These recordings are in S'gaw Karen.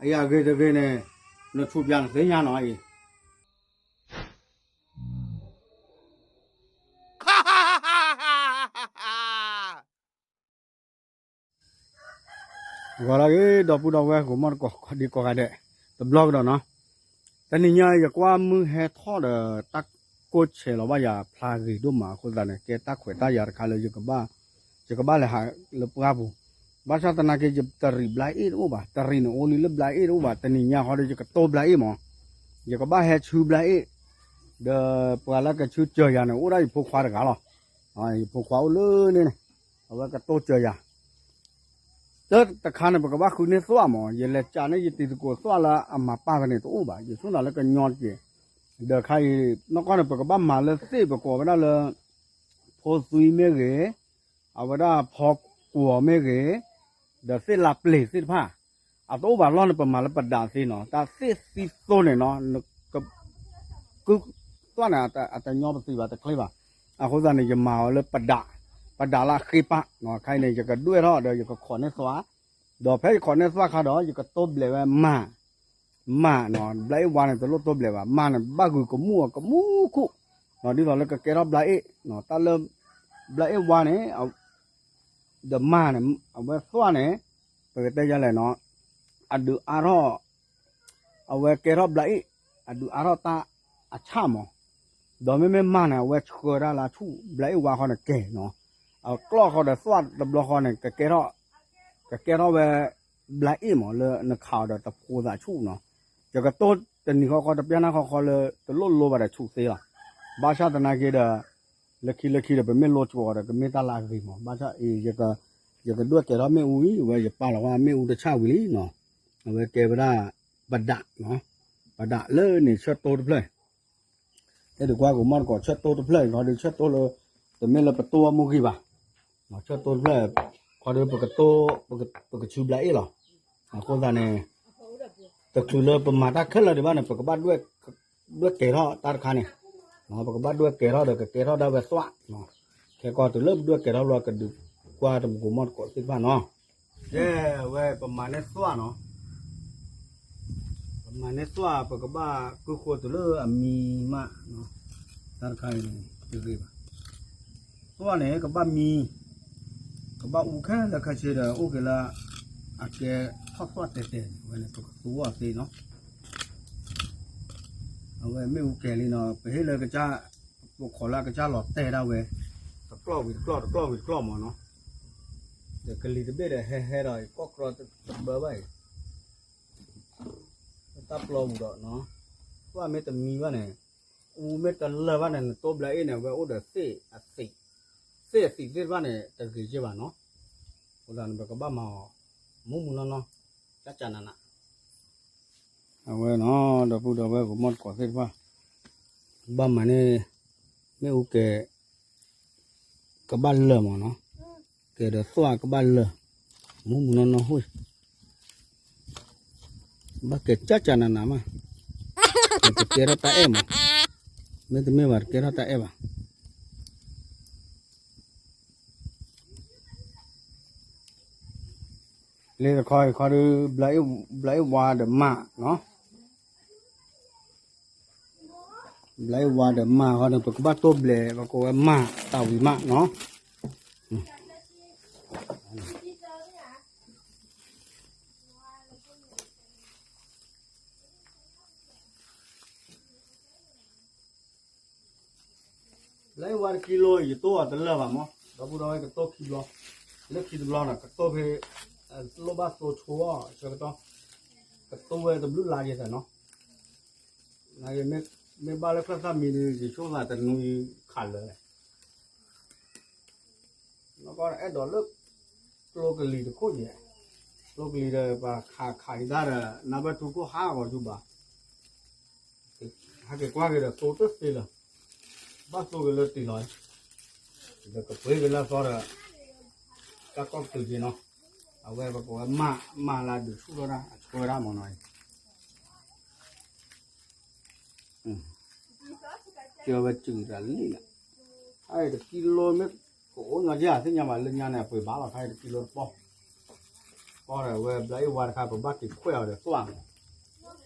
အယၤဂ့ၤတဂ့ၤန့ၣ် နဆူးပၠးနသ့ၣ်ညါနီၤအံၤ ဂီၤလၢအဂ့ၤ ဒီပုၢ်ဒီဝဲၢ် ဂီၤမီၢ်တကိး ကိးဒံကိးဂၤဒဲး တဘျီကဒီးနီၤ, တနံၤညါယကွၢ်မုၢ်ဟဲထီၣ်ဒီး တၢ်ကိၢ်ဆဲးလီၤဘၣ်ယၤဖျါဂ့ၤဒိၣ်မးအဃိသတးန့ၣ် ကဲတၢ်ခွဲးတၢ်ယာ်တခါလၢ ယကဘၣ်လဲၤဟးလၢပှၢ်ပူၤ, ဘၣ်ဆၣ်သနာ်က့ ယတရံးဘျါအ့ၣ်တအိၣ်ဘၣ်, တရံးန့ၣ်အိၣ်လံလၢဘျါအ့ၣ်တအိၣ်ဘၣ်, တနံၤညါဃီဒီး ယကတိၢ်ဘျါအ့ၣ်မး, ယကဘၣ်ဟဲဆူဘျါအ့ၣ်, ဒီးပှၤလၢကဆူစၢၤယၤန့ၣ် အိၣ်ဒၣ်ယဖိခွါတဂၤလီၤ, ယဖိခွါအိၣ်လၢန့ၣ်န့ၣ်, အဝဲကတိၢ်စၢၤယၤ တၢ်တခါန့ၣ် ပကဘၣ်ဃုန့ၢ်သွၣ်မး, ယလဲၤကးန့ၢ်ယတံၤသကိးသွၣ်လၢအမၤပာ်ကန့ၣ်တအိၣ်ဘၣ်, ယဆိကမိၣ်လၢကညီတက့ၢ်, ဒီးခါအံၤ နီၢ်ကီၢ်န့ၣ် ပကဘၣ်မၤလၢသ့ၣ်ပကိးဝဲဒၣ်လၢ ဖိသွံမ့ၢ်ဂ့ၤ, အဝဲဒၣ်ဖီကွီၤမ့ၢ်ဂ့ၤ, ဒီးသ့ၣ်လါပျ့ၤသ့ၣ်တဖၣ်, အတအိၣ်ဘၣ်လီၢ်န့ၣ် ပမၤလၢပဒးသ့နီၤ, တၢ်သ့ၣ်သံသိန့ၣ်နီၤ, က သွၣ်န့ၣ် အတညီပသံးဘၣ်တချ့ဘၣ်, အဃိသတးန့ၣ် ယမၤအီၤလၢပဒး, ပဒးလၢအဃ့ပာ်, ခါအံၤန့ၣ် ယကဒွဲၣ်ထီၣ်ဒီးယကခိးန့ၢ်သွၣ်, ဒီးဖဲယခိးန့ၢ်သွၣ်ခါဒီး ယကတိၢ်ဘျဲးဝဲမၢ်, မၢ်နီၤ, ဘျါအ့ၣ်ဝါန့ၣ် တလိၣ်တိၢ်ဘျဲးဘၣ်, မၢ်န့ၣ် ဘၣ်ဂုာ်ကမူၣ်အီၤကမူၣ်ခိၣ်, ဒ်သိးလၢကကဲထီၣ်ဘျါအ့ၣ်, တၢ်လၢ ဘျါအ့ၣ်ဝါန့ၣ် ဒီးမၢ်န့ၣ် အဝဲသွၣ်န့ၣ် ပကတဲယလဲၣ်နီၤ, အဒုးအါထီၣ်, အဝဲကဲထီၣ်ဘျါအ့ၣ်, အဒုးအါထီၣ်တၢ်အဆၣ်မး, ဒီးမ့မ့ၢ်မၢ်န့ၣ် အဝဲဆှၢဒၣ်လၢဆူၣ် ဘျါအ့ၣ်ဝါဃီန့ၣ်ကဲနီၤ, အကျီၢ်ဃီဒီးသွၣ်တဘျီဃီန့ၣ် ကကဲထီၣ်, ကကဲထီၣ်ဝဲ ဘျါအ့ၣ်မး လၢနခးအီၤဒီးတဖိသးဆူၣ်နီၤ, ယကတိၢ်တနံၤဃီဃီ တပျၢ်နၢ်ဃီဃီလၢ တလိၣ်လိဘၣ်ဒီးဆူၣ်သ့လီၤ, ဘၣ်ဆၣ်သနာ်က့ဒီး လၢခံလၢခံဒီး ပမ့ၢ်လိကီၤဒီး ကမ့ၢ်တၢ်လၢအဂ့ၤမး, ဘၣ်ဆၣ်အံၤ ယကဒွဲၣ်ကဲၤထီၣ်မ့ၣ်အူအံၤ အဝဲယပာ်လီၤဝဲမ့ၣ်အူတဆၣ်ဝံၤလံနီၤ, အဝဲကဲဝဲဒၣ် ပဒး, ပဒးလၢန့ၣ်ဆၢတိတဖျၢၣ်, အဲၣ်ဒိးကွၢ်ကမီၢ်တကိးဆၢတိတဖျၢၣ်အံၤခီဒီး ဆၢတိလၢ တမ့ၢ်လၢပတိၢ်အီၣ်မိၢ်ဂံၢ်ဘၣ်, ဆၢတိတဖျၢၣ် ခီဒီး ပကတိၢ်, ပကဆူဘျါအ့ၣ်လီၤ, အဃိသတးန့ၣ် တချုးလၢပမၤတၢ်ခဲလၢာ်ဒံးဘၣ်န့ၣ် ပကဘၣ် ဒွဲၣ်ကဲၤထီၣ်တၢ်တခါန့ၣ်, ပကဘၣ်ဒွဲၣ်ကဲၤထီၣ်ဒီးကကဲထီၣ်ဒၣ်ဝဲသွၣ်, ခဲကီးတုၤလၢပဒွဲၣ်ကဲၤထီၣ်ဘျီ ကဒုးကွၢ်တမူကမီၢ်တကိးသ့ၣ်တဖၣ်နီၤ, ကဲဝဲပမၤန့ၢ်သွၣ်နီၤ, ပမၤန့ၢ်သွၣ် ပကဘၣ်ကုၢ်ဃိတုၤလၢအမံမး, တၢ်တခါအံၤန့ၣ် တဂ့ၤဘၣ်, သွၣ်န့ၣ် ကဘၣ်မံ, ကဘၣ်အူခဲလၢာ်ခဲဆ့ဒီး အိၣ်က့ၤလၢ အကဲထီၣ်သွၣ်တဲာ်တဲာ်န့ၣ် အဝဲန့ၣ် ပကသူအီၤသ့နီၤ, အဝဲမ့ၣ်အူကဲၤလံနီၤ, ပဟ့ၣ်လၢကစၢ်, ပခိးလၢအကစၢ်လီၤတဲာ်ဒၣ်ဝဲ, တကျီၢ်ဝံၤတကျီၢ် တကျီၢ်ဝံၤတကျီၢ်မးနီၤ, ဒီးကလံၤတဘ့ၣ်ဒီးဟဲဟဲဒီး ကီၢ်ကြီတဘၢဘၣ်အံၤ, တၢ်ပျီပူၤဒီး, သွၣ်မ့ၢ်တမံဘၣ်န့ၣ်, အူမ့ၢ်တလၢာ်ဘၣ်န့ၣ် နတိၢ်ဘျါအ့ၣ်န့ၣ် အဝဲအိၣ်ဒီးသ့ၣ်အသံး, သ့ၣ်အသံးသ့ၣ်တဖၣ်န့ၣ် တဂ့ၤက့ဘၣ်နီၤ, အဃိသတးန့ၣ် ပကဘၣ်မၤအီၤ မူးမူးနီၢ်နီၢ်, ကၢ်ကၢ်နးနး အဝဲနီၤ ဒီပုၢ်ဒီဝဲၢ်ကမီၢ်တကိးသ့ၣ်တဖၣ်, ဘၣ်မၤန့ၢ်, မ့ၣ်အူကဲၤ, ကဘၣ်လၢာ်မးနီၤ, ကဲၤဒီးသွၣ်ကဘၣ်လၢာ်, မူးမူးနီၢ်နီၢ်ဟိၣ်, ဘၣ်ကဲၤကၢ်ကၢ်နးနးမး, ကကဲထီၣ်တၢ်အဲၣ်မး, မ့တမ့ၢ်ဘၣ်တကဲထီၣ်တၢ်အဲၣ်ဘၣ် လၢတခီအံၤခီဒီး ဘျါအ့ၣ်ဝါဒီးမၢ်နီၤ, ဘျါအ့ၣ်ဝါဒီးမၢ်ခီဒီး ပကဘၣ်တိၢ်ဘျဲး ပကိးဝဲမၢ်တၢ်ဝံၤမးနီၤ. လၢဝါတကံလိ ယတိၢ်အီၤတလၢာ်ဘၣ်မး, ဒီပုၢ်ဒီဝဲၢ် ကတိၢ်ခံဘျီ, လၢခံတဘျီန့ၣ် ကတိၢ်ဖဲ, လိၣ်ဘၣ်သိဆိအီၤဆၢကတီၢ်, ကတိၢ်ဝဲတဘျုးလါယဲၢ်သၢနီၤ, မ့ၢ်ဘၣ်လၢချၢၣ်သၣ်မံၤဒီး ယဆိကမိၣ်တနွံခးလၢာ် နကီအဲၣ်ဒိးလၢ ကျိကလံၤတခိၣ်ယဲၢ်, ကျိကလံၤဒီးပှၤခးခးဒံးတၢ်ဒီး နၢ်ဘၢၣ်ထူခိၣ်ဟးဂီၤယူၤဘၣ်, ဟဲက့ၤကွၢ်က့ၤဒီးသိတသ့လၢၤ, ဘၣ်သိက့ၤလၢတံၢ်လီၤ, ဒီးကပှ့ၤက့ၤလၢအသီဒီး တၢ်ကီၢ်ကတုၤက့ၤနီၤ, အဝဲပကိးဝဲမၢ်, မၢ်လၢဒုးဆူၣ်ထီၣ်တၢ်အဆှၢဒၣ်မးနီၤအံၤ ကၢဝဲစုၤတၢ်လံလီၤ, အအံၤတကံလိမ့ၢ်ကအိၣ်ညီယဲၢ်သ့ၣ်ညါဘၣ်လၢညါန့ၣ် အပှ့ၤဘၣ်လီၤ ခါအံၤတကံလိတပီၢ်, ပ အီဒီးဝဲဘျါအ့ၣ်ဝါတခါ ပဘၣ်က့ၤခွဲးအီၤဒီးသွၣ်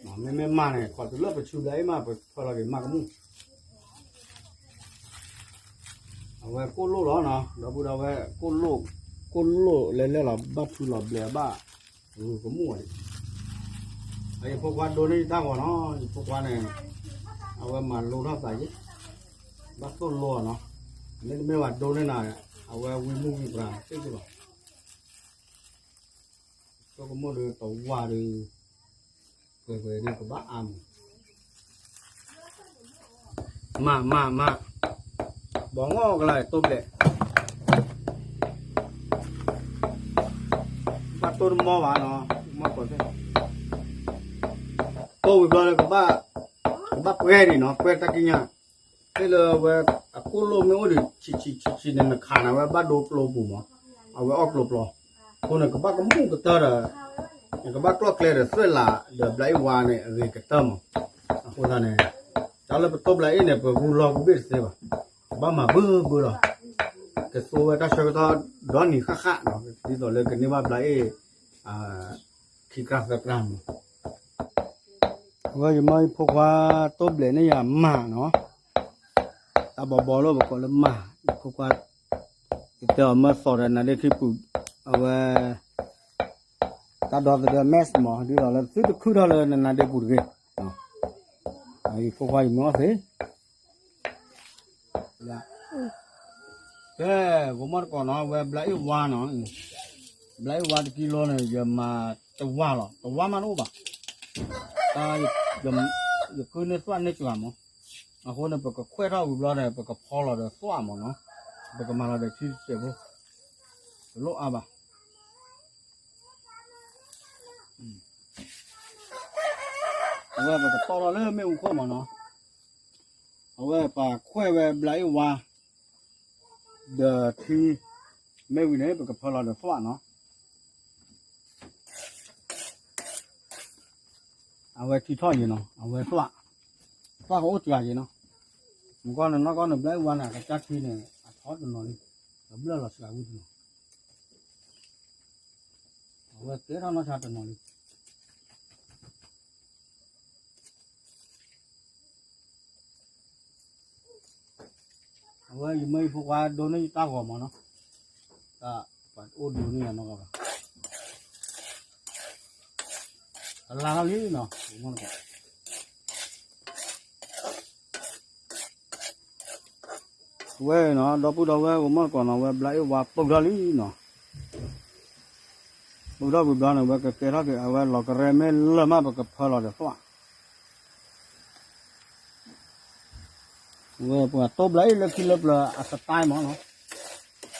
မး, မ့မ့ၢ်မးန့ၣ် ခီတုၤလၢပဆူဘျါအ့ၣ်မး ပဖၢလီၤက့ၤမးကမူၣ်, အဝဲကိၣ်လိၣ်လီၤနီၤ, ဒီပုၢ်ဒီဝဲၢ် ကိၣ်လိၣ်, ကိၣ်လိၣ်လဲၤလဲၣ်လီၤ ဘၣ်ထူလီၤဘျဲးဘၣ်, ဂုာ်ကမူၣ်အီၤဒံး, ယဖိခွါဒိန့ၢ်ယတၢ်ဂီၤနီၤ, ယဖိခွါန့ၣ်, အဝဲမၤလိထီၣ်သးယ့ၣ်, ဘၣ်သိၣ်လိအီၤနီၤ, မ့တမ့ၢ်ဘၣ်ဒိန့ၢ်နၤ, အဝဲဝံမူၣ်ဝံပြၤသ့ၣ်သ့ၣ်လီၤ. ဆိကမိၣ်ဒီးတဝၤဒီး, ပှဲၤပှဲၤဒီးကဘၣ်အါမး, မးမးမး, ဘီငီၢ်ကလါတိၢ်ဘျဲၣ်, ဘၣ်တိၢ်တမီဘၣ်နီၤ, မီၢ်ကီၢ်သ့ၣ်, တိၢ်ဝံၤဘျီလၢကဘၣ်, ကဘၣ်ပှဲၤန့ၣ်နီၤ, ပှဲၤတၢ်ကံၣ်ညါ သ့ၣ်လၢဝဲ, အကိၣ်လိၣ်မ့ၢ်အိၣ်ဒီးဆံးဆံးဆံးဆံးန့ၣ် နခးနၤဝဲဘၣ်ဒိကျိပူၤမး, အဝဲအီၣ်ကျိပျီ, အဃိန့ၣ် ကဘၣ်ကမူၣ်ကတၢၢ်ဒီး, နကဘၣ်ကျီၣ်ကျဲဒီးသွဲၣ်လးဒီးဘျါအ့ၣ်ဝါန့ၣ် အဂ့ၤကတၢၢ်မး, အဃိသတးန့ၣ်, တၢ်လၢပတိၢ်ဘျါအ့ၣ်န့ၣ် ပဂုာ်လီၤဂုာ်ဘ့ၣ်တသ့ဘၣ်, ကဘၣ်မၤဘၢဘၢလီၤ, ကသိဝဲတၢ်ဆၢကတီၢ်ဒီနံၤဃၣ်ဃၣ်နီၤ, ဒ်သိးလၢကန့ၢ်ဘၣ်ဘျါအ့ၣ်, ခံကြိမ်သၢကြိမ်မး အဝဲယမၢယဖိခွါတိၢ်ဘျဲးန့ၢ်ယၤမးနီၤ, တၢ်ဘီဘီလၢပကိးလၢမး, ယဖိခွါ, ယတဲအီၤမၢသီဒီးနါဒ့ခံပူၤ, အဝဲ, တၢ်ဒီသဒၢ mask မး ဒ်သိးလၢသုတခုထီၣ်လၢနနါဒ့ပူၤတဂ့ၤ, ယဖိခွါယမၢအီၣ်သ့ ကဲ, ဂီၤမီၢ်တကိးနီၤ အဝဲဘျါအ့ၣ်ဝါနီၤ, ဘျါအ့ၣ်ဝါတကံလိန့ၣ် ယမၤတဝၤလီၤ, တဝၤမးတအိၣ်ဘၣ်, ယကုန့ၢ်သွၣ်န့ၢ်စှၤမး, အဃိန့ၣ် ပကခွဲးထီၣ်ဝံၤဘျီန့ၣ် ပကဖီလီၤဒီးသွၣ်မးနီၤ, ပကမၤလီၤဒီးထံတစဲးဖိ, တလိၣ်အါဘၣ် အဝဲပကတီၢ်ထီၣ်လၢမ့ၣ်အူခိၣ်မးနီၤ, အဝဲပှၤခွဲးဝဲဘျါအ့ၣ်ဝါ, ဒီးထံ, မ့ၢ်ဝံၤန့ၣ် ပကဖၢလီၤဒီးသွၣ်နီၤ, အဝဲထံထီၣ်ယံၤနီၤ အဝဲသွၣ်, သွၣ်ကအိၣ်စှၤယံၤနီၤ, မ့ၢ်ကွၢ်န့ၣ်နီၢ်ကီၢ်န့ၣ် ဘျါအ့ၣ်ဝါန့ၣ် အကစၢ်ထံန့ၣ် အထီတနီၤလံ, အဘျၢၣ်လီၤစှၤဝံၤတနီၤ အဝဲကဲထီၣ်နီၢ်ဆါတနီၤလံ, အဝဲယမၢယဖိခွါဒိန့ၢ်ယတၢ်ဂီၤမးနီၤ, တၢ်ပှၤအိၣ်ဒိန့ၢ်ယၤနီတဂၤဘၣ်, အလါထီၣ်လံနီၤ, ဝဲနီၤ ဒီပုၢ်ဒီဝဲၢ်ဂီၤမီၢ်တကိးနီၤ ဝဲဘျါအ့ၣ်ဝါပုၢ်ထီၣ်လံနီၤ, ပုၢ်ထီၣ်ဝံၤဘျီန့ၣ် ဝဲကကဲထီၣ်က့ၤ အဝဲလီၤကရဲမ့ၢ်လၢာ်မး ပကဖၢလီၤဒီးသွၣ်, ဝဲပှၤတိၢ်ဘျါအ့ၣ်လၢခံလၢပျၢၤအ style မးနီ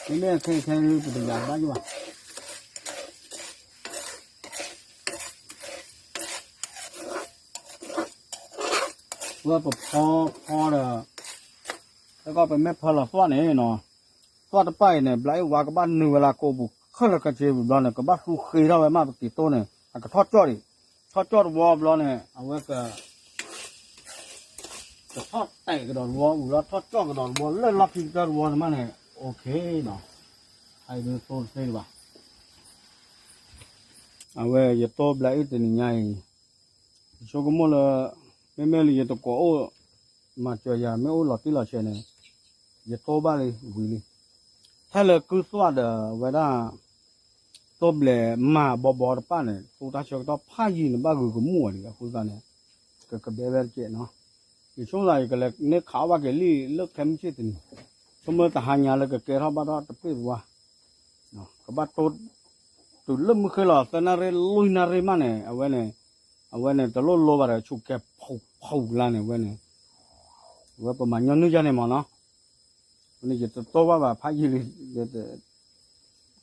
ၤ, မ့မ့ၢ်ခဲခဲပတယၤဘၣ်ယဘၣ် ဝဲပဖီဖီဒီး, တၢ်ကီပမ့ၢ်ဖၢလီၤသွၣ်န့ၣ်နီၤ, သွၣ်တပၣ်အံၤန့ၣ် ဘျါအ့ၣ်ဝါကဘၣ်နုာ်ဝဲလၢကိာ်ပူၤ ခဲလၢာ်ခဲဆ့ဝံၤဘျီန့ၣ် ကဘၣ်သူဃ့ထီၣ်ဝဲမး ပက့ၤတိၢ်န့ၣ် အကထီၣ်ကၠီၣ်ဒံး, ထီၣ်ကၠီၣ်တဝီဘျီန့ၣ် အဝဲက ကထီၣ်တဲာ်ကဒီးတဝီ ဝံၤလီၤထီၣ်ကၠီၣ်ကဒီးတဝီ လၢလီၢ်ခံကတၢၢ်တဝီန့ၣ်မးန့ၣ် okay နီၤ, အအံၤဒ်သိတသ့လၢၤဘၣ် အဝဲယတိၢ်ဘျါအ့ၣ်တနံၤညါအံၤ, ယဆိကမိၣ်လၢ မ့မ့ၢ်လၢယတကိးအိၣ် မၤစၢၤယၤ မ့ၢ်အိၣ်လီၤတံၢ်လီၤဆဲးန့ၣ် ယတိၢ်ဘၣ်လံဝံၤလံ, ထဲလၢကုသွၣ်ဒီးဝဲဒၣ် တိၢ်ဘျဲးမၤဘီဘီတပၣ်န့ၣ် တိၢ်တၢ်ဆၢကတီၢ်ဖးယံာ်န့ၣ် ဘၣ်ဂုာ်ကမူၣ်အီၤဒံး အဃိသတးန့ၣ် ကကဘဲဝဲတကဲးနီၤ, ယဆိကမိၣ်သး ယကလဲၤန့ၢ်ခးအီၣ်ဘၣ်က့ၤလံ လၢခဲမုၢ်ဆ့ၣ်တနံၤ, ဆိကမိၣ်တဟါညါလၢကကဲထီၣ်ဘၣ်ထီၣ်တပ့ၢ်တဝါ ကဘၣ်တိၢ် တုၤလၢမုၢ်ဃ့လီၤ သၢနၣ်ရံၣ်လွံၢ်နၣ်ရံၣ်မးန့ၣ် အဝဲန့ၣ်, အဝဲန့ၣ် တလိၣ်လိဘၣ်ဒီး ဆူၣ်ကဲဖီၣ်ဖီၣ်လါန့ၣ် အဝဲန့ၣ်, အဝဲပမၤညီနုၢ်ယါန့ၣ်မးနီၤ, န့ၣ်ယတတိၢ်ဘၣ်ဘၣ်ဖးယံာ်လံ,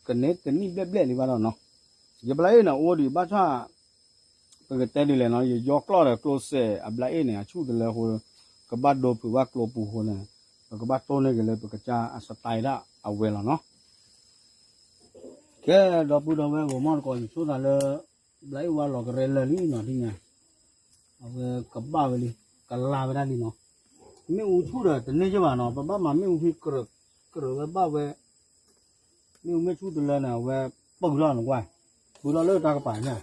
ကန့ၢ်တနံၣ်ဘျဲၣ်ဘျဲၣ်လံဘၣ်ဒီးနီၤ, ယဘျါအ့ၣ်န့ၣ် အိၣ်ဒံးဘၣ်ဆၣ် ပကတဲဒ်လဲၣ်နီၤ ယယီကျီၢ်ဒီးကျိစဲးအဘျါအ့ၣ်န့ၣ် အဆူၣ်တလၢအဃိ ကဘၣ်ဒိဖုးဘၣ်ကျိပူၤအဃိန့ၣ် ပကဘၣ်တိၢ်န့ၢ်က့ၤလၢပကစၢ်အ style ဒၣ်အဝဲလီၤနီၤ. ကဲ ဒီပုၢ်ဒီဝဲၢ်ဂီၤမီၢ်တကိး ယဆိသးလၢ ဘျါအ့ၣ်ဝါလီၤကရဲလၢာ်လံနီၤ ဒ်ညါ အဝဲကဘၣ်ဝဲလံ ကလါဝဲဒၣ်လံနီၤ. မ့ၣ်အူဆူၣ်ဒီးတန့ၢ်ယဘၣ်နီၤ ပဘၣ်မၤမ့ၣ်အူဖဲကြၢး ကြၢးဝဲဘၣ်ဝဲ မ့ၣ်အူမ့ၢ်ဆူၣ်တလၢန့ၣ် အဝဲပုၢ်ထီၣ်နကွၢ် ပူထီၣ်လၢတၢ်ကပၤညါ,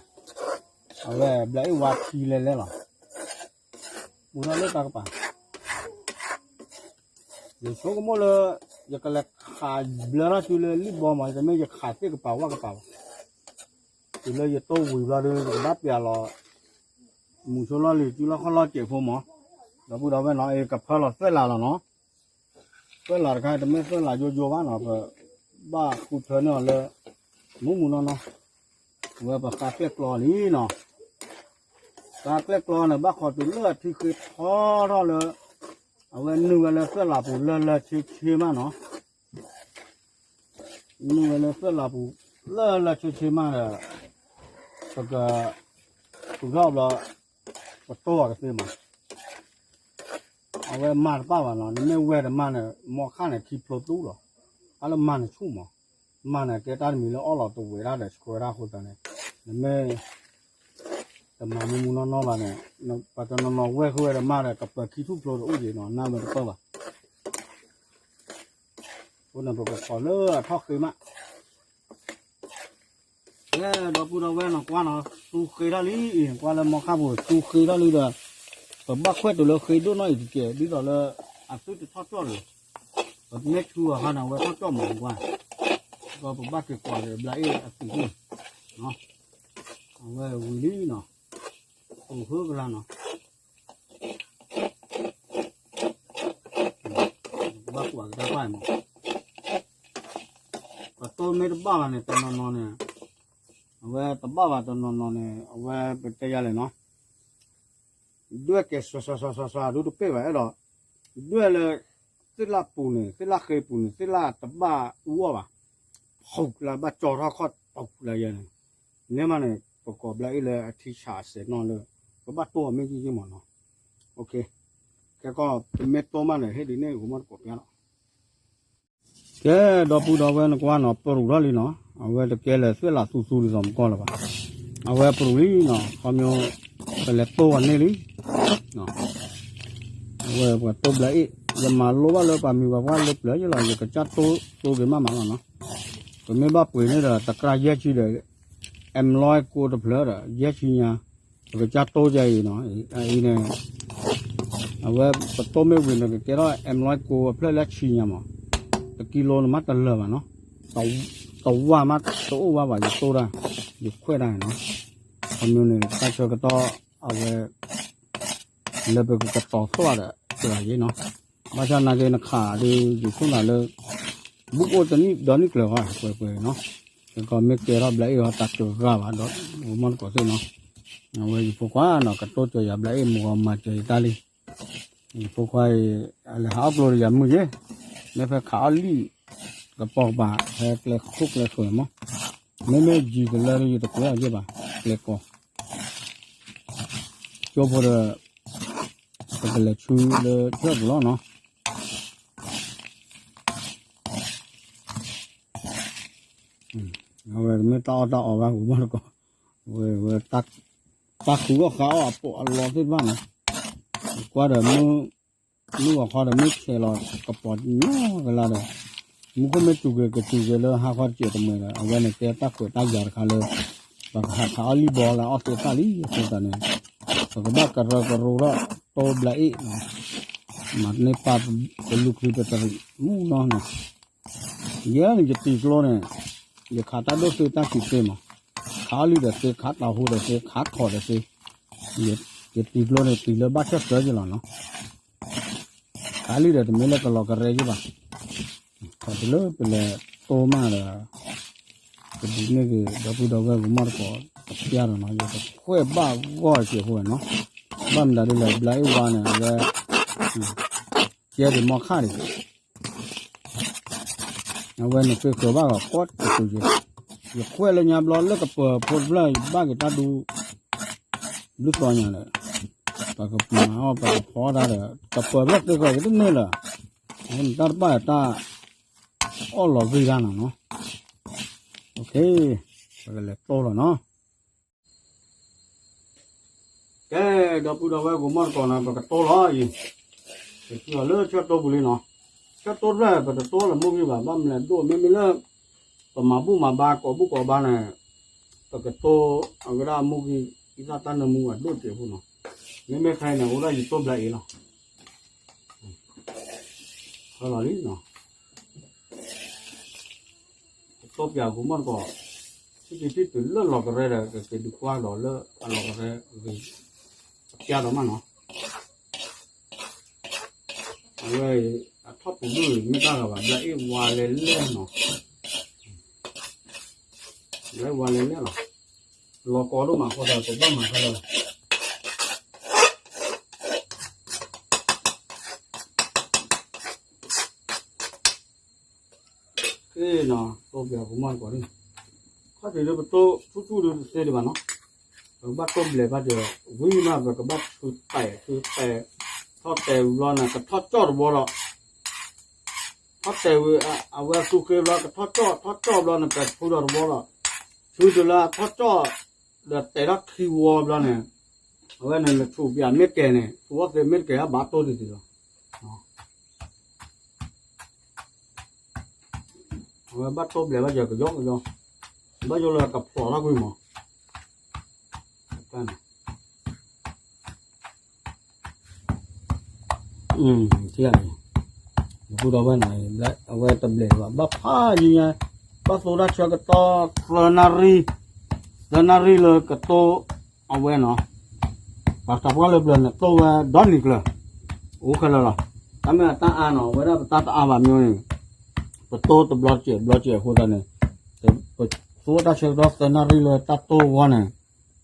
အဝဲဘျးအ့ၣ်ဝါထံလဲၤလဲၤလီၤ, ပူထီၣ်လၢတၢ်ကပၤ, ယဆိကမိၣ်လၢ ယကလဲၤခးဘျၢထီၣ်စုလၢလံၣ်ဘီမး, တမ့ၢ်ယခးသ့ၣ်ကပၤဝၣ်ကပၤဘၣ်, တုၤလၢယတိၢ်ဝံၤဘျီဒီး ယကဘၣ်ပျးလီၤ မူဆိလီၢ်လံၤစုလီၢ်ခီၣ်လီၢ်စဲးဖိမး, ဒီပုၢ်ဒီဝဲၢ်နီၤ အကဖၢလီၤသွဲၣ်လးလီၤနီၤ, သွဲၣ်လးတခါ တမ့ၢ်သွဲၣ်လးယိယိဘၣ်နီၤ, ပဘၣ်ဃုထၢန့ၢ်အီၤလၢ မူးမူးနီၢ်နီၢ်, အဝဲပဃါကျဲၣ်ကျီလံနီၤ, ဃါကျဲၣ်ကျီန့ၣ် ဘၣ်ဃီတုၤလၢအထံဃ့ထီထီၣ်လၢ အဝဲနုာ်ဝဲလၢသွဲၣ်လးပူၤလၢလၢဆ့ဆ့မးနီၤ, နုာ်ဝဲလၢသွဲၣ်လးပူၤလၢလၢဆ့ဆ့မးဒီး ပက ဃုထီၣ်ဘျီ ပတိၢ်အီၤကသ့မး, အဝဲမၤတပၣ်ဘၣ်နီၤ, နမ့ၢ်ဝဲတမၤန့ၣ် မီခါန့ၣ် ခံဖျိသူလီၤ, အလၢမၤန့ၣ်ဆူၣ်မး, မၤန့ၣ်ကဲတၢ်တမံၤလၢအီၣ်လီၤတဝဲဒၣ်ဒီးဆှၢဒၣ်အဃိသတးန့ၣ်, နမ့ၢ် တမၤမူးမူးနီၢ်နီၢ်ဘၣ်န့ၣ်, ပှၤတနီၤနီၤဝဲဃုဝဲတမၤဒီး ကပၢၤခံထူၣ်ဖျိတအိၣ်က့ၤနီၤ, နၢ်ဝဲတပၢၢ်ဘၣ် အဃိန့ၣ် ပကခိးလၢအထီၣ်ဃ့မး, ကဲ ဒီပုၢ်ဒီဝဲၢ်နီၤ ကွၢ်နီၤ သူဃ့ထီၣ်လံအံၤ ကွၢ်လၢမီခါပူၤ သူဃ့ထီၣ်လံဒီး ပဘၣ်ခွဲးတုၤလၢဃ့ဒိၣ်နီၢ်အံၤတကဲး ဒ်သိးလၢ အသုတထီၣ်ကၠီၣ်လၢၤ, ပမ့ၢ်ဆူအီၤခါန့ၣ် အဝဲထီၣ်ကၠီၣ်မးကွၢ်, ဒီးပဘၣ်က့ၤကွၢ်ဒီးဘျးအ့ၣ်အသုးန့ၣ် အဝဲဝံၤလံနီၤ, အိၣ်ဃုကလါနီၤ ဘၣ်ကွၢ်ကဒါပၢ်မး, ပတိၢ်မ့ၢ်တဘၣ်ဘၣ်န့ၣ် တနီၤနီၤန့ၣ်, အဝဲတဘၣ်ဘၣ်တနီၤနီၤန့ၣ် အဝဲပတဲယၤလဲၣ်နီၤ, ဒွဲၣ်ကဲစွၤစွၤစွၤစွၤဒုတပ့ၢ်ဘၣ်အဲၣ်ဒိး, ဒွဲၣ်လၢ သ့ၣ်လၣ်ပူၤန့ၣ် သ့ၣ်လၣ်ဃ့ပူၤန့ၣ် သ့ၣ်လၣ်တဘၣ်အူအီၣ်ဘၣ်, ဖီၣ်ကျါဘၣ်ကၠီထီၣ်ခီၣ်တုၤကျါယဲန့ၣ်, နဲမးန့ၣ် ပကိးဘျးအ့ၣ်လၢအထံဆးအစဲးနီၣ်လၢ ပဘၣ်တိၢ်အီၤမ့ၢ်ယံၢ်ယံၢ်မးနီၤ, ခဲကီၢ် ပမ့ၢ်တိၢ်မးန့ၣ် ဟ့ၣ်ဒ်န့ၣ် ဂိၤမီၢ်တကိးပျါလီၤ ကဲ ဒီပုၢ်ဒီဝဲၢ်နကွၢ်နီၤ ပရူးထီၣ်လံနီၤ, အဝဲတကဲလၢာ်သွဲၣ်လးသူသူဒ်သိးမကီၢ်လၢၤဘၣ်, အဝဲပရူးလံနီၤ, ခီဖျိ ပလဲၤတိၢ်ဝဲန့ၣ်လံ, အဝဲပှၤတိၢ်ဘျးအ့ၣ်, ယမၤလိဘၣ်လၢပှၤမံၤပှၤပှၢ်လၢပျၢၤယလီၤ, ယကစၢ်တိၢ်တိၢ်က့ၤမးမးလီၤနီၤ, ပမ့ၢ်ဘၣ်ပှ့ၤန့ၣ်ဒီး တကြၢးယဲၢ်ဆံဒီး M လီၢ်ကိတဖျၢၣ်ဒီး ယဲၢ်ဆံညါ, ပကစၢ်တိၢ်ယဲအံၤနီၤ, အအံၤန့ၣ် အဝဲပတိၢ်မ့ၢ်ဝံၤန့ၣ် ကကဲထီၣ် M လီၢ်ကိအဖျၢၣ်လၢဆံညါမး, တကံလိန့ၣ်မးတလၢာ်ဘၣ်နီၤ, တဝၢ်မးတအိၣ်ဝဲဘၣ် ယတိၢ်တၢ်, ယခွဲးတၢ်နီၤ, ခီဖျိန့ၣ် တၢ်ဆၢကတီၢ်အဝဲ လၢပကကတီၤသွၣ်ဒီး တဂၤယ့နီၤ, ဘၣ်ဆၣ်နာ်က့နခးဒီး ယဆိကမိၣ်လၢ ဘူးကအိၣ်တနံၣ်ဒီနံၣ်ကျၢၤဃီ ပှဲၤပှဲၤနီၤ, ကကီမ့ၢ်ကဲထီၣ်ဘျးအ့ၣ်အီၤတၢ်တဂၤဘၣ်ဒီး ဂိၤမီၢ်တကိးသ့ၣ်နီၤ, အဝဲယဖိခွါနီၤ ကတိၢ်ကၠီၤယၤဘျးအ့ၣ်မုၢ်ဂီၤမၤစၢၤယတၢ်လံ, ယဖိခွါအံၤ အလဲၤဟးအီၣ်ကျိဒီးယၤမုၢ်ယ့ၢ်, မ့ၢ်ဖဲခးအီၣ်လံၣ် ကပိာ်ကပၤ ဖဲကျဲခိၣ်ကျဲဃၢၤမး, မ့မ့ၢ်ယံၤကလၢယတကွဲးအီၤယ့ၢ်ဘၣ်, ကျဲကိး ကၠိဖိဒီး ပကလဲၤဆူလၢဆၢၣ်ပူၤလီၤနီၤ, အဝဲမ့ၢ်တၢ်အီၣ်တၢ်အီဘၣ်ဂိၤမီၢ်တကိး, ဝဲ တၢ်ဃုအီၣ်ဃါအီၣ်အပိာ်အလီသ့ၣ်တဖၣ်နီၤ, ကွၢ်ဒီး မုၢ်ဂီၤခီဒီး မုၢ်ဆဲးလီၤကပိာ်ညီကလါဒီး မူခိၣ်မ့ၢ်စူၤက့ၤကစူၤက့ၤလၢဟါခီတစဲးတမှဲၤဒီး အဝဲန့ၣ်ကဲတၢ်ခွဲးတၢ်ယာ်တခါလၢ ပကဟးခးအီၣ်လံၣ်ဘီလၢအအီၣ်သ့ၣ်တဖၣ်လံအဃိသတးန့ၣ် ပကဘၣ်ကရၢကရိထီၣ်တိဘျးအ့ၣ် မၤန့ၢ်ပာ်ပလူၤချံပတရံးမူနီၤန့ၣ် ယဲန့ၣ် ယတံၤကျိန့ၣ် ယခးတၢ်ဒိၣ်သ့တၢ်ဆံးသ့မး, ခးအီၣ်လံၣ်ဒီးသ့ ခးတၢ်ဟူဒီးသ့ ခးထီၣ်ဒီးသ့, ယတံၤကျိန့ၣ် တံၤလၢဘၣ်ဆၢၣ်စၢၤယလီၤနီၤ, ခးလံၣ်ဒီးတမ့ၢ်လၢကလီၤကရဲယဘၣ်, ခီဖျိလၢပလဲၤတိၢ်မးဒီး ပဒုးန့ၢ်က့ၤ ဒီပုၢ်ဒီဝဲၢ်ဂီၤမီၢ်တကိးတပျၢ်ဒီးနီၤ ယကခွဲးဘၣ်ဂီၢ်က့ၤအဃိနီၤ, ဘၣ်မနုၤဒ်လဲၣ် ဘျးအ့ၣ်ဝါန့ၣ် အဝဲ ကဲဒံးမီခါဒံး အဝဲန့ၣ်ဃ့ဃၢၤဘၣ်ဂီၤကိးတစိၤယဲၢ်, ယခွဲးလၢညါဘျီလၢကပၢၤဖိတဖျၢၣ် ယဘၣ်က့ၤတၢ်ဒူ ဘျုးသီညါဒီး ပကမၤအီၣ်ပကဖီတၢ်ဒီး ကပၢၤဖျၢၣ်ဃ့ဃၢၤကတန့ၢ်လၢၤ, အဃိန့ၣ်တၢ်တပၣ်တၢ်အီၣ်လီၤဂ့ၢ်တၢ်နီၤနီၤ, ပကလဲၤတိၢ်လီၤနီၤ ကဲ ဒီပုၢ်ဒီဝဲၢ်ဂီၤမီၢ်တကိးန့ၣ် ပကတိၢ်လီၤအံၤ, ပထံၣ်အီၤလၢဆၢၣ်တိၢ်ပူၤလံနီၤ, ဆၢၣ်တိၢ်တဖျၢၣ် ပတတိၢ်လၢမုၢ်ဂံၢ်ဘၣ် ဘၣ်မနုၤလဲၣ်ဒိၣ် မ့မ့ၢ်လၢ ပမၤဘူၣ်မၤဘါကိးဘူၣ်ကိးဘါန့ၣ် ပကတိၢ်အဝဲဒၣ်အမူကံ အံသၣ်တၢ်နၢမူအဒိၣ်တစဲးဖိနီၤ, မ့မ့ၢ်ခဲအံၤန့ၣ် အိၣ်ဒၣ်ယတိၢ်ဘျဲအံၤလီၤ. ဟဲလီၤလံနီၤ, ပတိၢ်ပၠးကမီၣ်တကိး, ထံၣ်က့ၤထံၣ်တုၤလၢလီၤကရဲဒီး ကက့ၤဒုးကွၢ်ဒီးလၢအလီၤကရဲအဂ့ၤ, အပျၢ်ဒီးမးနီၤ, အဝဲအံၤ အထီၣ်ပူၤဒိၣ်န့ၣ် မ့ၢ်တၢ်ဂၤဘၣ် ဘျၢအ့ၣ်ဝါလဲၤလဲၣ်နီၤ, ဘျၢအ့ၣ်ဝါလဲၤလဲၣ်လီၤ, လီၤကီဒိၣ်မးအဃိသတး ပဘၣ်မၤခဲလၢာ်လီၤ. က့ၤနီၤ တိၢ်ဘျဲကမီၣ်တကိးန့ၣ်, ခီၣ်ထံးလၢပတိၢ်ဆူၣ်ဆူၣ်ဒုးတသ့ဒံးဘၣ်နီၤ, ပကဘၣ်တိၢ်ဘျဲဘၣ်ဒီး ဝံၤမး ပကဘၣ်ထုးတဲာ် ထုးတဲာ်, ထီၣ်တဲာ်ဝံၤဘျီန့ၣ် ကထီၣ်ကၠီၣ်တဘီဒီး ထီၣ်တဲာ်ဝံၤ အဝဲသူဃ့ဘျီ ကထီၣ်ကၠီၣ် ထီၣ်ကၠီၣ်ဘျီန့ၣ် ပထုးဒီးတဘီဒီး ထုးတုၤလၢအထီၣ်ကၠီၣ် ဒီးတဲာ်ထီၣ်ခံဝီဘျီန့ၣ်, အဝဲန့ၣ်နထုးပၠးမ့ၢ်ကဲၤန့ၣ် ထုးဝီသ့မ့ၢ်တကဲၤ အဘၣ်တိၢ်တံၢ်တံၢ်လီၤ. အဝဲဘၣ်တိၢ်ဘျဲဘၣ်ယီၤကယီကယီ, ဘၣ်ယိၣ်လၢကဖျိးထီၣ်ကွံာ်မး, ထံၣ်, ဒီပုၢ်ဒီဝဲၢ်န့ၣ် အဝဲတဘျဲဘၣ် ဘၣ်ဖးယံၤညါ, ဘၣ်သိတၢ်ဆၢကတီၢ် သၢနၣ်ရံၣ်, သၢနၣ်ရံၣ်လၢကတိၢ်အဝဲနီၤ, ပှၤသးပှၢ်လၢပျၢၤန့ၣ် တိၢ်ဝဲဒီနံၤကျၢၤ, အိၣ်ခဲလၢာ်လီၤ. တၢ်မ့ၢ်အတၢ်အါနီၤ အဝဲဒၣ်ပတၢ်တအါဘၣ်မ့ၢ်န့ၣ်, ပတိၢ်တဘျီတစဲးဘျီတစဲးအဃိသတးန့ၣ်, ပသိတၢ်ဆၢကတီၢ်သၢနၣ်ရံၣ်လၢတၢ်တိၢ်အဂီၢ်န့ၣ်,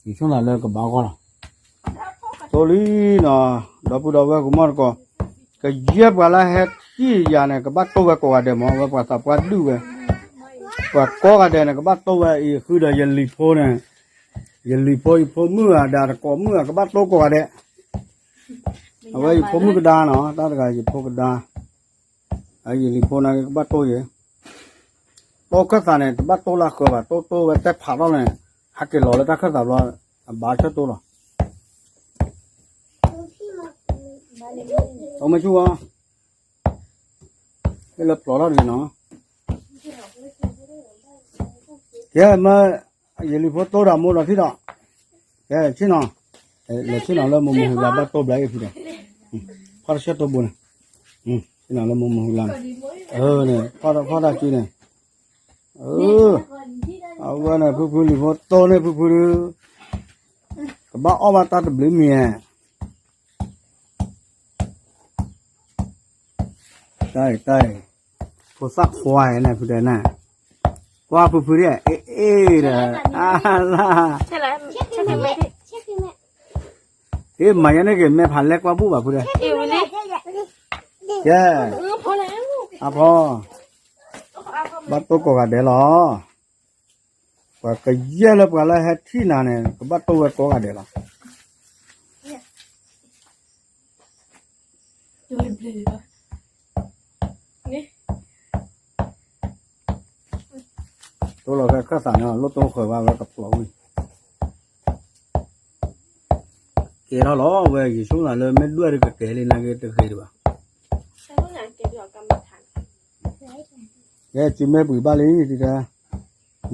ယဆိကမိၣ်လၢကဘၣ်ဂီၢ်လီၤ. တိၢ်လံနီၤ, ဒီပုၢ်ဒီဝဲၢ်ကမီၣ်တကိး, ကယဲၢ်ပှၤလၢဟဲထံၣ်ယၤန့ၣ် ကဘၣ်တိၢ်ဝဲကိးဂၤဒဲးမး အဝဲပှၤသးပှၢ်ဒုးဝဲ, ပှၤကိးဂၤဒဲးန့ၣ် ကဘၣ်တိၢ်ဝဲအံၤဃုာ်ဒီးယလံၤဖိန့ၣ်, ယလံၤဖိယဖိမုၣ်ဧါ ဒီးတကိးမုၣ်ဧါ ကဘၣ်တိၢ်ကိးဂၤဒဲး, အဝဲယဖိမုၣ်ကဒါနီၤ တၢ်တဂၤယဖိကဒါ, အယလံၤဖိန့ၣ်ကဘၣ်တိၢ်ယဲ, တိၢ်ခၢၣ်သးန့ၣ် တဘၣ်တိၢ်လၢဃၢၤဘၣ် တိၢ်တိၢ်ဝဲတဲဖးထီၣ်န့ၣ်, ဟးက့ၤလီၤလၢတၢ်ခၢၣ်သးဘျီ, အဘၣ်ဆၢတိၢ်လီၤ. မ့ၢ်ဆူၣ်ဝဲ, ဟ့ၣ်လၢပျီထီၣ်တဂ့ၤနီၤ, ကဲမ့ၢ်, ယလံၤဖိတိၢ်ဒီးမိၢ်ဒီးထံၣ်ဒီး, ကဲဆ့ၣ်နီၤ, လဲၤဆ့ၣ်နီၤလၢမိၢ်မိၢ်ဟူလါဘၣ်တိၢ်ဘျါအ့ၣ်ဖုဒီး, ဖီတဆၢတိၢ်ဘိန့ၣ်, ဆ့ၣ်နီၤလၢမိၢ်မိၢ်ဟူလါန့ၣ်, အန့ၣ်, ဖီတၢ်စုန့ၣ်, အဝဲန့ၣ်ဖုဖုလံၤဖိတိၢ်န့ၢ်ဖုဖုဒုး, ကဘၣ်အီၣ်ဘၣ်တၢ်တဘျုးမံၤဧါ တၢ်အံၤတၢ်အံၤ, ဖိသၣ်ခွါအံၤန့ၣ် ဖုတဲနၤ, ကွၢ်ဖုဖုဒ်အံၤ အ့ၣ်အ့ၣ်ဒီး, အါလၢ, ဟ့ၣ်မၤယါန့ၣ်က့ၤ မဲာ်ဖးလဲၢ်ကွၢ်ဘူၣ်ဘၣ်ဖုတဲ, ကဲ, အဖီ, ဘၣ်တိၢ်ကိးဂၤဒဲးလီၤ. ပှၤကယဲၢ်လၢပှၤလၢဟဲထံၣ်နၤန့ၣ် ကဘၣ်တိၢ်ဝဲကိးဂၤဒဲးလီၤ. တိၢ်လီၤဖဲခၢၣ်သးန့ၣ် လိၣ်တိၢ်ဃၢၤဘၣ်ဝဲကပျီၤဝံၤ, ကဲထီၣ်လီၤဝဲ ယဆိကမိၣ်လၢမ့ၢ်ဒွဲၣ်ဒီးကကဲၤလံ နာ်က့တဃ့ဒံးဘၣ်. ကဲ စုမ့ၢ်ပှံၤဘၣ်လံ တံၤတဲ,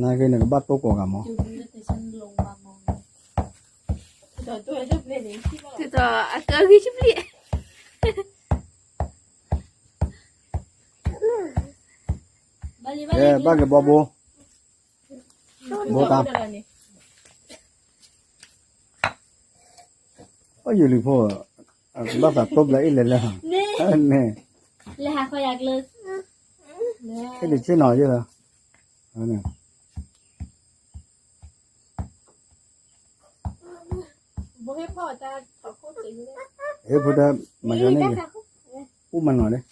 နာ်က့န့ၣ် ကဘၣ်တိၢ်ကိးဂၤမး, ကဲ ဘၣ်က့ၤဘီဘိ, ဘိတၢ် ယလံၤဖိ, ဘၣ်သးတိၢ်ဘျါအ့ၣ်လဲၣ်လဲၣ်, န့ၣ်, ဟ့ၣ်ဒုးဆ့ၣ်နီၤယဲၢ်လီၤ, န့ၣ်, ဟ့ၣ်ဖုတဲ, မၤယၤန့ၣ်, အိၣ်မၤနီၤန့ၣ်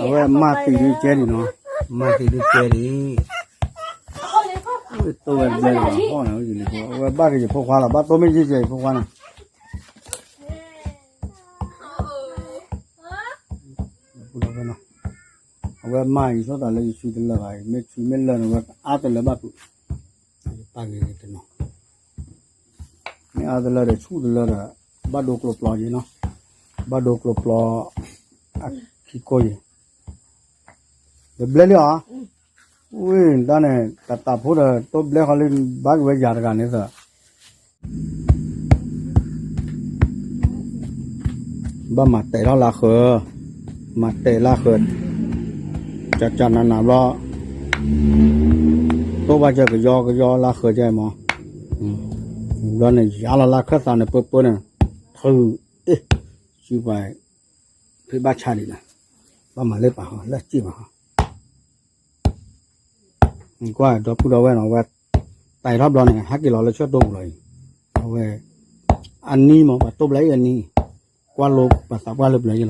အဝဲမၤသံးဒုးကဲဒံးနီၤ, မၤသံးဒုးကဲဒံး, တိၢ်ဝဲဘျဲလီၤ, အဝဲဘၣ်က့ၤယဖိခွါလီၤ, ဘၣ်တိၢ်မ့ၢ်ယဲၢ်ယဲၢ်ယဖိခွါန့ၣ်, အဝဲမၤအံၤ ဆိသးလၢယဆူတလၢာ်ဘၣ်, မ့ၢ်ဆူမ့ၢ်လၢာ်န့ၣ် အဝဲအါတလၢာ်ဘၣ်ဖုး, ပာ်ဂ့ၤတနီၤ, မ့ၢ်အါတလၢာ်ဒီးဆူၣ်တလၢာ်ဒီး ဘၣ်ဒိကျိၤပျီယဲနီၤ, ဘၣ်ဒိကျိၤပျီ အခံကိၢ်ယဲ, တဘျဲလံအီၤ, ဝံၤတၢ်န့ၣ် တၢ်တၢ်ဖိဒီး တိဘျဲဃီလံ ဘၣ်က့ၤဝဲယၤတဂၤန့ၣ်သၢ ဘၣ်မၤတဲာ်ထီၣ်လၢဃၢၤ, မၤတဲာ်လၢဃၢၤ, ကကနနဘျီ, တိၢ်ဘၣ်ကကယီကယီလၢဃၢၤကဲမး, ဘျီန့ၣ် ယါလီၤလၢခၢၣ်သးန့ၣ် ပၢပၢန့ၣ်, ထုး, အ့ၣ်, စုပှၤ, ဖံးဘၣ်ဆါဒံးလီၤ, ဘၣ်မၤလၢပာ်ဟီ လၢစံၣ်ပာ်ဟီ ကွၢ်ဒီပုၢ်ဒီဝဲၢ်နီၤ အဝဲ တဲာ်ထီၣ်ဘျီန့ၣ် ဟဲက့ၤလီၤလၢဆၢၣ်တိၢ်ပူၤလီၤအံၤ, အဝဲ အနံၤမး ပှၤတိၢ်ဘျဲအံၤအနံၤ, ကွၢ်လိပှၤသးပှၢ်လၢပျၢၤယ့ၢ်လီ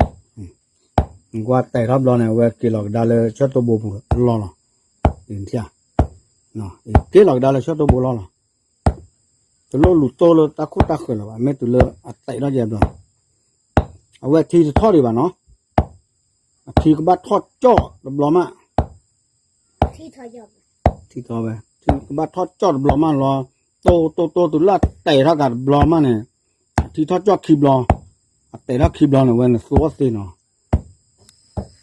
ၤ, ကွၢ်တဲာ်ထီၣ်ဘျီန့ၣ် အဝဲက့ၤလီၤကဒါလၢဆၢၣ်တိၢ်ဘိပူၤအလီၢ်လီၤ, က့ၤလီၤကဒါလၢဆၢၣ်တိၢ်ဘိလီၢ်လီၤ, တလိၣ်လူၤတိၢ်လၢတၢ်ခိၣ်တၢ်ဃၢၤလၢၤဘၣ် မ့ၢ်တုၤလၢအတဲာ်ထီၣ်ကဲဘျီ အဝဲထံတထီၣ်ဒံးဘၣ်နီၤ, အထံကဘၣ်ထီၣ်ကၠီၣ်တဘျီမး, ထံထီၣ်ဝဲ, ထံကဘၣ်ထီၣ်ကၠီၣ်တဘျီမးလီၤ, တိၢ်တိၢ်တိၢ်တုၤလၢအတဲာ်ထီၣ်ကးတဘျီမးန့ၣ်, အထံထီၣ်ကၠီၣ်ခံဘျီ, အတဲာ်ထီၣ်ခံဘျီန့ၣ် ဝဲန့ၣ်သူအီၣ်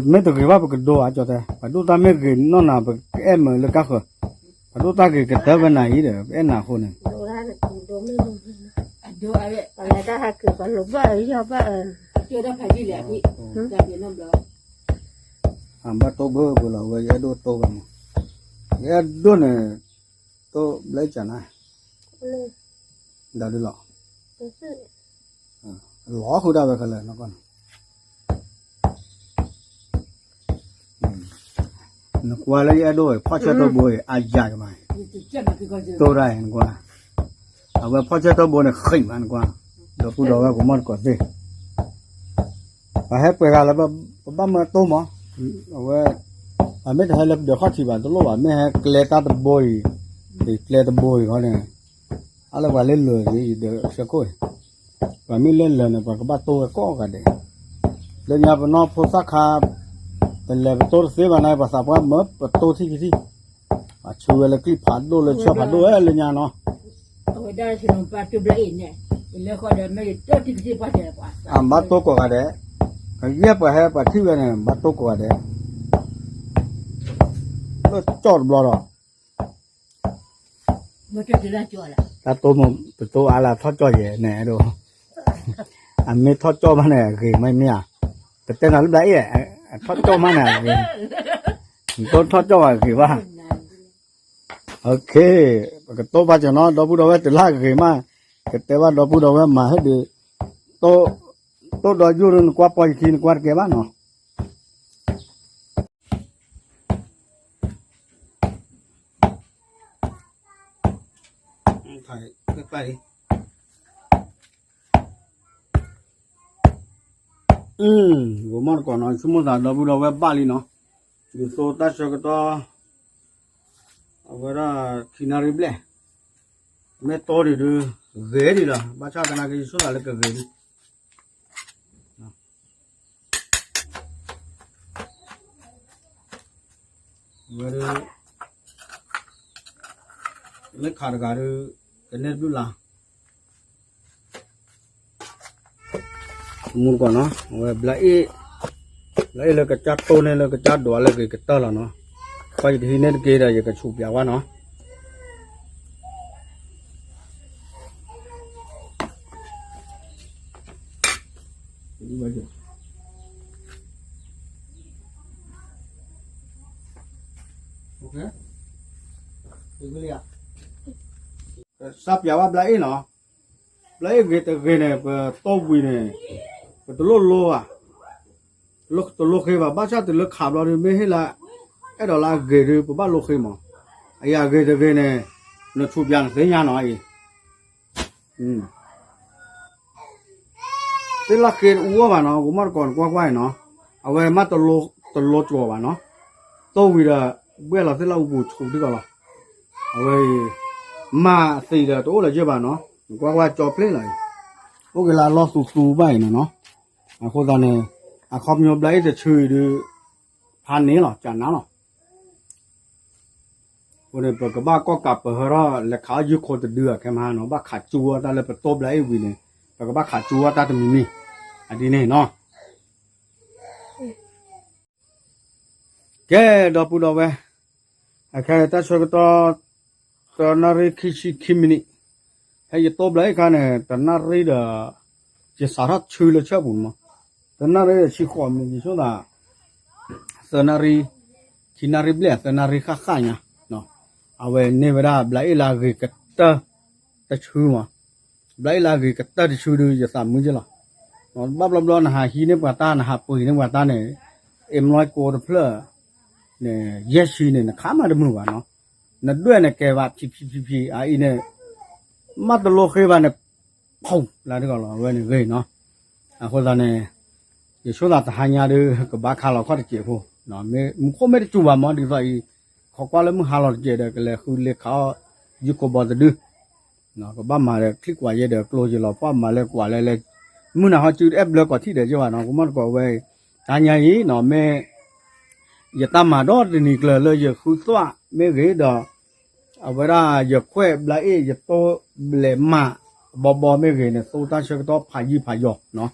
သ့နီၤ မ့ၢ်တဂ့ၤဘၣ်ပကဒိအါကၠီတဲ, ပှၤဒိၣ်တၢ်မ့ၢ်ဂ့ၤနီၢ်နၤ ပကအဲၣ်မုာ်လၢကါဃၢၤ, ပှၤဒိၣ်တၢ်ဂ့ၤကတၢၢ်ဝဲနၤအံၤဒီး ပအဲၣ်နၤအဃိန့ၣ်, အဘၣ်တိၢ်ဘၣ်လၢဝဲယအဲၣ်ဒိးတိၢ်ဘၣ်မး, ယအဲၣ်ဒိးန့ၣ်, တိၢ်ဘျဲကနၤ, ဒ်လီၤ, လီၤဃုာ်ဒၣ်ဝဲခဲလၢာ်နီၤ နကွၢ်လၢယအဲၣ်ဒိး ဖီၣ်ဆၢၣ်တိၢ်ဘိအံၤ အယၤကမး, တိၢ်တၢ်အံၤနကွၢ်, အဝဲဖီၣ်ဆၢၣ်တိၢ်ဘိန့ၣ်ဃံးမးနကွၢ်, ဒီပုၢ်ဒီဝဲၢ်ကမီၣ်တကိးသ့ၣ်, ပဟဲပှဲၤဂၤလၢ ပဘၣ်မၢတိၢ်မး, အဝဲ, အမ့ၢ်တဟဲလၢပဒၢးခီၣ်ထံးဘၣ်တလိၣ်ဘၣ် မ့ၢ်ဟဲကျဲတၢ်တဘိအံၤ, ကျဲတဘိအံၤဃီန့ၣ်, အလၢပှၤလၢလၢာ်န့ၣ် ယဒၢးဆၢခိၣ်အံၤ, ပှၤမ့ၢ်လၢလၢာ်န့ၣ် ပှၤကဘၣ်တိၢ်ဝဲကိးဂၤဒဲး, လၢညါပနီၢ်ဖိသၣ်ခါ, ပလဲၤပတိၢ်တသ့ဘၣ်န့ၣ် ပှၤသးပှၢ်မၢပတိၢ်ထံၣ်ကထံၣ်, ပှၤဆူဝဲလၢကျံၣ်ဖးဒိၣ်လၢဆၢဖးဒိၣ်ဝဲလၢညါနီၤ အဘၣ်တိၢ်ကိးဂၤဒဲး, ကယဲၢ်ပှၤဟဲပှၤထံၣ်ဝဲန့ၣ် ဘၣ်တိၢ်ကိးဂၤဒဲး, လၢကၠီၣ်တဘျီဒီး, တၢ်တိၢ်မ့ၢ်ပတိၢ်အါလၢထီၣ်ကၠီၣ်ယဲၢ်န့ၣ်ဒိ, အမ့ၢ်ထီၣ်ကၠီၣ်မးန့ၣ်အဂ့ၤမးမ့ၢ်ဧါ, ပတဲနၤလၢဘျါအ့ၣ်, ထီၣ်ကၠီၣ်မးန့ၣ်အဂ့ၤ, နတိၢ်ထီၣ်ကၠီၣ်အဂ့ၤဘၣ် ပကတိၢ်ဘၣ်ကနီၤ ဒီပုၢ်ဒီဝဲၢ်တလၢအဂ့ၤမး, ကတဲဘၣ်ဒီပုၢ်ဒီဝဲၢ်မၤဟဲဒုး, တိၢ်ဒီးယိၣ်ဒီးနကွၢ်ပီယခံနကွၢ်တကဲဘၣ်နီၤ. ဂီၤမီၢ်တကိးနီၤ ဆိကမိၣ်သးဒီပုၢ်ဒီဝဲၢ်ဘၣ်လံနီၤ, ဒ်သိးတၢ်ဆၢကတီၢ် အဝဲဒၣ်ခံနၣ်ရံၣ်ဘျဲၣ်, မ့ၢ်တီဒံးဒုး ဂ့ၤဒံးလီၤ, ဘၣ်ဆၣ်သနာ်က့ ယဆိကမိၣ်သးလၢကဂ့ၤဒံး ဝဲဒၣ် မ့ၢ်ခးတဂၤဒီး ကန့ၢ်တဘျုးလါ မူတကိးနီၤ အဝဲဘျါအ့ၣ်, ဘျါအ့ၣ်လၢကစၢ်တိၢ်န့ၢ်လၢကစၢ်ဒွးလၢဂ့ၤကတၢၢ်လီၤနီၤ, ခီယကဟံးန့ၢ်တက့ၢ်ဒီး ယကဆူးပၠးဝဲနီၤ. စၢ်ပၠးဝဲဘျါအ့ၣ်နီၤ, ဘျါအ့ၣ်ဂ့ၤတဂ့ၤန့ၣ် ပတိၢ်ဝံၤန့ၣ် ပတလိၣ်လိဘၣ်, တလိၣ်ဃ့ဘၣ်, ဘၣ်ဆၣ်တုၤလၢခးဘျီဒုး မ့ၢ်ဟ့ၣ်လၢ အဲၣ်ဒိးလၢအဂ့ၤဒုး ပဘၣ်လိဃ့မး, အယၤဂ့ၤတဂ့ၤန့ၣ် နဆူးပၠးနသ့ၣ်ညါနီၤအံၤ သ့ၣ်လၣ်ဃ့တအူအီၣ်ဘၣ်နီၤ, ဂီၤမီၢ်တကိးနကွၢ်ကွၢ်အံၤနီၤ, အဝဲမ့ၢ်တလိကီးဘၣ်နီၤ, တိၢ်ဝံၤဒီး ဘှဲၣ်လီၤသ့ၣ်လၣ်အူပူၤဆူးထံကီးလီၤ, အဝဲအံၤ မၤသံဒီးတအိၣ်လၢၤယဲၢ်ဘၣ်နီၤ, နကွၢ်ကွၢ်ကၠီဖျ့လီၤအံၤ, အိၣ်က့ၤလၢအလီၢ်သူသူဘၣ်အံၤနီၤနီၤ, အဃိသတးန့ၣ် အခီပညီဘျါအ့ၣ်တဆၢအံၤဒုး ဖးန့ၣ်လီၤ ကနါလီၤ အဃိန့ၣ် ပကဘၣ်ကီၣ်ကးပဟၢထီၣ် လဲၤခးအီၣ်ယုၢ်ခိတဒုအခဲမဟါနီၤ, ဘၣ်ခးကၠူဝဲတၢ်လၢပတိၢ်ဘျါအ့ၣ်ဝံၤန့ၣ် ပကဘၣ်ခးကၠူဝဲတၢ်တမံၤမံၤ အဒ်န့ၣ်နီၤ. ကဲ ဒီပုၢ်ဒီဝဲၢ်, အခဲအံၤတၢ်ဆၢကတီၢ် တနၣ်ရံၣ်ခံဆံခံမံးနံး, ဖဲယတိၢ်ဘျးအ့ၣ်ခါန့ၣ် တနၣ်ရံၣ်ဒီး ယစးထီၣ်ဆှၢလၢဆၢပူၤမး, တနၣ်ရံၣ်ဒီးဆံဃိးမံးနံး ယဆိသး သၢနၣ်ရံၣ်, ခံနၣ်ရံၣ်ဘျဲၣ် သၢနၣ်ရံၣ်ဃၣ်ဃၣ်ညါ, အဝဲန့ၢ်ဝဲဒၣ်ဘျးအ့ၣ်လၢအဂ့ၤကတၢၢ်တဆှၢမး, ဘျးအ့ၣ်လၢအဂ့ၤကတၢၢ်တဆှၢဒုး ယသးမုာ်က့လီၤ. ဘၣ်ဘျီဘျီနဟးဟံးန့ၢ်ပှၤတၢ် နဟးပှ့ၤန့ၢ်ပှၤတၢ်န့ၣ် အ့ၣ်မလီကိတဖျၢၣ်န့ၣ် ယဲၢ်ဆံန့ၣ် နခးမးတမုာ်ဘၣ်နီၤ, နဒွဲၣ်န့ၣ်ကဲဘၣ် ဖံးဖံးဖံးဖံးအအံၤန့ၣ် မ့ၢ်တလိဃ့ဘၣ်န့ၣ် ဖီၣ်လၢတဂီၤလီၤ အဝဲန့ၣ်ဂ့ၤနီၤ. အဃိသတးန့ၣ် ယဆိသးတဟါညါဒီး ကဘၣ်ခးလီၤခီၣ်တစဲးဖိ, မူခိၣ်မ့ၢ်တစူၤဘၣ်မး ဒ်သိးအံၤ ခိးကွၢ်လၢမုၢ်ဟါလီၤတစဲးဒီး ကလဲၤဃုလ့ၤခးအီၣ် ယုၢ်ခိၣ်ဘီတဒု, ကဘၣ်မၤဒီးချံကွၢ်ယဲဒီးကျိယလီၤ ပှၢ်မၤလၢကွၢ်လၢလဲၤ မုၢ်နၤဟီစုတအဲၣ်ဘျၢကီးထံၣ်ဒီးက့ဘၣ်နီၤ, ကမီၣ်တကိးဝဲ တဟါညါအံၤနီၤ မ့ၢ် ယတၢ်မၤဒီတနံၤကျၢၤလၢယဃုသွၣ်မ့ၢ်ဂ့ၤဒီး အဝဲဒၣ်ယခွဲးဘျးအ့ၣ် ယတိၢ်ဘျဲးမး ဘီဘီမ့ၢ်ဂ့ၤန့ၣ် သိတၢ်ဆၢကတီၢ်ဖးယံာ်ဖးယီၤနီၤ,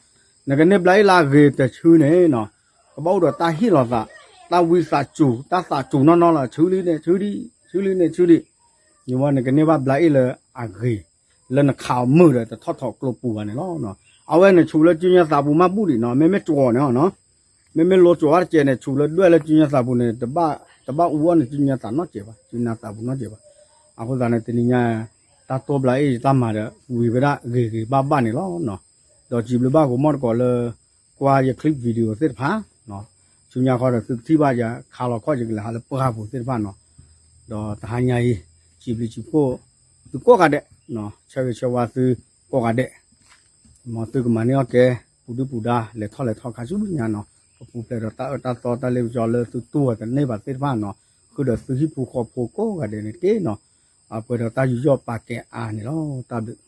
နကန့ၢ်ဘျးအ့ၣ်လၢအဂ့ၤတဆှၢန့ၣ်နီၤ ကဘၣ်အိၣ်ဒီးတၢ်ဟ့ၣ်လီၤသး, တၢ်ဝံသးစူၤ တၢ်သးစူၤနီၢ်နီၢ်လီၤ ဆှၢလံန့ၣ်ဆှၢဒံး ဆှၢလံန့ၣ်ဆှၢဒံး, ယဝဲနကန့ၢ်ဘၣ်ဘျးအ့ၣ်လၢအဂ့ၤ လၢနခးအီၤမုာ်ဒီးတထီၣ်ထီၣ်ကျိပူၤဘၣ်န့ၣ်လီၤ. အဝဲန့ၣ်ဆူးလၢစုညါသးပူၤမးဘူၣ်ဒံးနီၤ မ့မ့ၢ်ကၠီၤန့ၣ်နီၤ မ့မ့ၢ်လိကၠီၤအါတကဲးန့ၣ် ဆူးလၢဒွဲၣ်လၢစုညါသးပူၤန့ၣ် တဘၣ်အူအီၣ်န့ၣ် စုညါသးနီတစဲးဘၣ် စုညါသးပူၤနီတစဲးဘၣ်. အဃိသတးန့ၣ် တနံၤညါ တၢ်တိၢ်ဘျးအ့ၣ်ယတၢ်မၤဒီး ဝံၤဝဲဒၣ်ဂ့ၤဂ့ၤဘၣ်ဘၣ်န့ၣ်လီၤ. ဒီးစံးဘျုးဘၣ်ကမီၣ်တကိးလၢ ကွၢ်ယ clip video သ့ၣ်တဖၣ် ဆူညါဃီဒီးသုကထံၣ်ဘၣ်ယၤ ခးလီၤခီၣ်ယကလဲၤဟးလၢပှၢ်ပူၤသ့ၣ်တဖၣ်နီၤ. ဒီးတဟါညါအံၤ စံးဘျုးစံးဖှိၣ် သုကိးဂၤဒဲး, ဆၢဂ့ၤဆၢဝါသုကိးဂၤဒဲး, မ်သုကမၤန့ၢ်အီၣ်ကဲ ပူၤဒုၣ်ပူၤဒါ လဲၤထီၣ်လဲၤထီၣ်ခါဆူညါနီၤ, ပပူၤဖျဲးဒီးတၢ်အၢတၢ်သီတၢ်လ့ပစီလၢသုတူၢ်ဝဲတန့ၢ်ဘၣ်သ့ၣ်တဖၣ်နီၤ, ဃုာ်ဒီးသုဟံၣ်ဖိဃီဖိကိးဂၤဒဲးန့ၣ်တက့ၢ်နီၤ, အပှဲၤဒီးတၢ်ယူးယီၣ်ပာ်ကဲအါန့ၣ်လီၤ. တၢ်ဘျုး